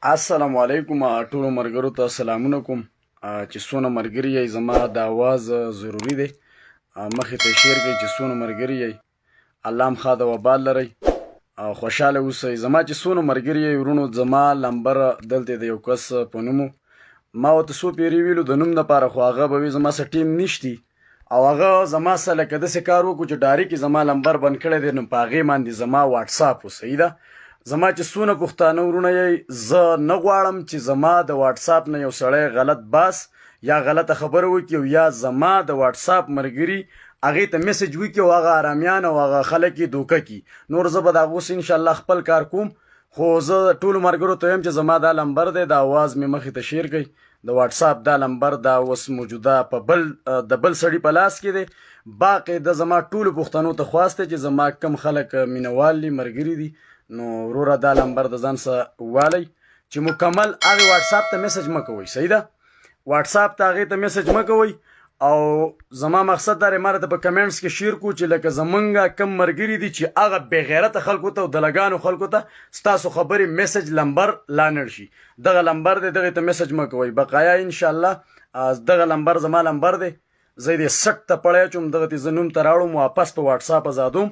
السلام علیکم ټولو مرګرو ته سلامونه کوم چې څونه مرګري یې زما د आवाज ضروری دی مخې ته شیر کړئ چې څونه مرګري یې الله هم ښاد او آباد لرئ او خوشاله اوسئ. زما چې څونه مرګري یې ورونو، زما لمبر دلته د یو کس په نومو ما ورته څو پیرې ویلو د نوم دپاره، خو هغه به وي زما سره ټیم نشتي او هغه زما سره لکه داسې کار وکړو چې ډایرک یې زما لمبر بند کړی دی، نو په هغې باندې زما واټساپ و. صحیح ده، زما چې څونه پښتانه وروڼه یئ، زه نه غواړم چې زما د واټساپ نه یو سړی غلط باس یا غلطه خبره وکړي او یا زما د واټساپ مرګري هغې ته میسج وکړي او هغه آرامیان او هغه خلک یې دوکه کړي. نور زه به د هغو سره انشاءالله خپل کار کوم، خو زه ټولو مرګرو ته وایم چې زما دا لمبر دی، دا اواز مې مخې ته شیر کړئ. د واټساپ دا لمبر دا اوس موجوده په بل د بل سړي په لاس کې دی. باقي د زما ټولو پښتنو ته خواست دی چې زما کم خلک مینوال دي، مرګري دي، نو وروره دا لمبر د ځان سره والئ چې مکمل هغې واټساپ ته میسج مه کوئ. صحیح ده، واټساپ ته هغې ته میسج مه کوئ. او زما مقصد دا دی ما راته په کمنټس کې شیر کو چې لکه زمونږ کم مرګري دي چې هغه بېغیرته خلکو ته او دلګانو خلکو ته ستاسو خبرې میسج لمبر لا نړ شي. دغه لمبر دی، دغه ته میسج مه کوئ. بقایا ان شاء الله دغه لمبر زما لمبر دی، زه دې سټ ته پړی اچوم، دغه ته زه نوم ته راوړم، واپس په واټساپ ازادوم.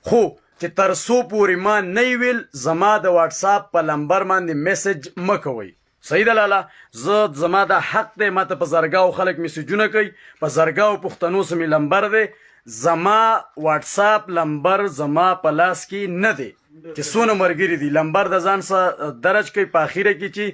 خو چې تر څو پورې ما نه ویل زما د واټساپ په لمبر باندې میسج مه کوئ. صحیح ده لالا، زه زما دا حق دی، ما ته په زرګاو خلک میسجونه کوي، په زرګاو پښتنو سره مې لمبر دی، زما واټساپ لمبر زما په لاس کې نه دی. چې څونه مرګري دي لمبر د ځان سره درج کوي په اخیره کې چې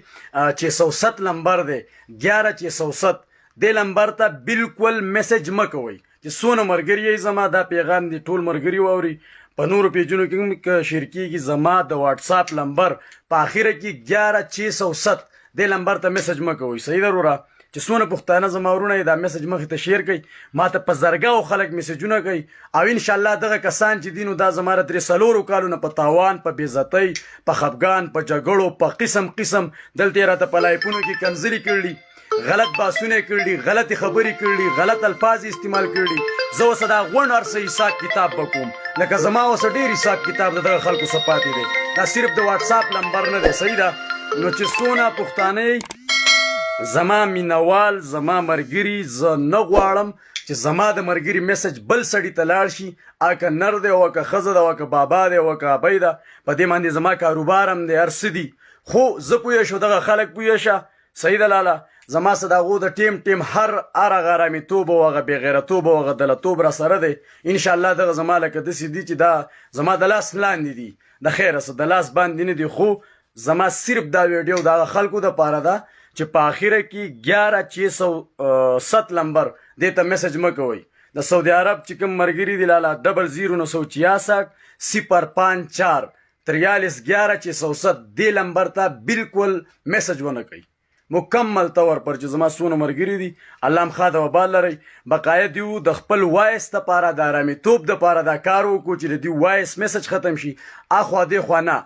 607 لمبر دی، 11 607 دې لمبر ته بالکل میسج مه کوئ. چې څونه مرګري یې زما دا پیغام دی ټول مرګري واوري، په نورو پیجونو کې هم که شیر کیږي. زما د واټساپ لمبر په اخیره کې 11 607 دې لمبر ته میسج مه کوئ. صحیح ده وروره، چې څونه پښتانه زما وروڼه یې دا میسج مخې ته شیر کړئ، ما ته په زرګاو خلک میسجونه کوي او انشاءالله دغه کسان چې دي نو دا زما د درې څلورو کالو نه په تاوان، په بېعزتۍ، په خفګان، په جګړو، په قسم قسم دلته یې راته په لایفونو کې کنځلې کړي، غلط باسونه یې کړي، غلطې خبرې کړي، غلط الفاظ یې استعمال کړي. زه اوس دا غونډ هر څه حساب کتاب به کوم، لکه زما اوس ډېر حساب کتاب د دغه خلکو څخه پاتې دی. دا صرف د واټساپ لمبر نه دی. صحیح ده، نو چې څونه پښتانه زما مینوال، زما مرګري، زه نه غواړم چې زما د مرګري میسج بل سړي ته لاړ شي، اکه نر دی او که ښځه ده او که بابا دی او که ابۍ ده، په دې باندې زما کاروبار هم دی، هر څه دي. خو زه پوه شو، دغه خلک پوه شه. صحیح ده لالا، زما سره د هغو د ټیم ټیم هر هر هغه حرامیتوب او هغه بېغیرتوب او هغه دلتوب را سره دی. انشاءالله دغه زما لکه داسې دي چې دا زما د لاس لاندې دي، د خیره څه د لاس باندې نه دي. خو زما صرف دا ویډیو د هغه خلکو دپاره ده چې په اخره کې 11 607 لمبر دې ته میسج مه کوئ. د سعودي عرب چې کوم مرګري دي لالا، 00 966 05 4 43 11 607 دې لمبر ته بالکل میسج ونه کوي. مکمل طور پر چې زما څونه مرګري دي، الله هم ښاد او آباد لرئ. بقایا دیو د خپل وایس دپاره، د آرامیتوب دپاره دا کار وکړو چې د دیو وایس میسج ختم شي. اخوا دې خوا نه،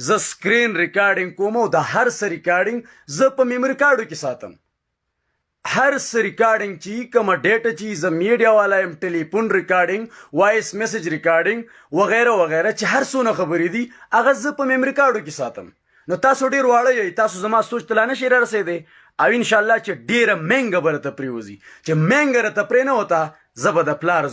زه سکرین ریکارډینګ کوم او د هر څه ریکارډینګ زه په میموري کارډو کې ساتم. هر څه ریکارډینګ چې کومه ډیټا چې زه میډیا والا یم، ټلیفون ریکارډینګ، وایس میسج ریکارډینګ وغیره وغیره، چې هر څونه خبرې دي هغه زه په میموري کارډو کې ساتم. نو تاسو ډیر واړه یئ، تاسو زما سوچ ته لا نه شئ رارسېدی او انشاءالله چې ډیره منګه به راته پرېوځي، چې منګه راته پرې نه وته زه به د پلار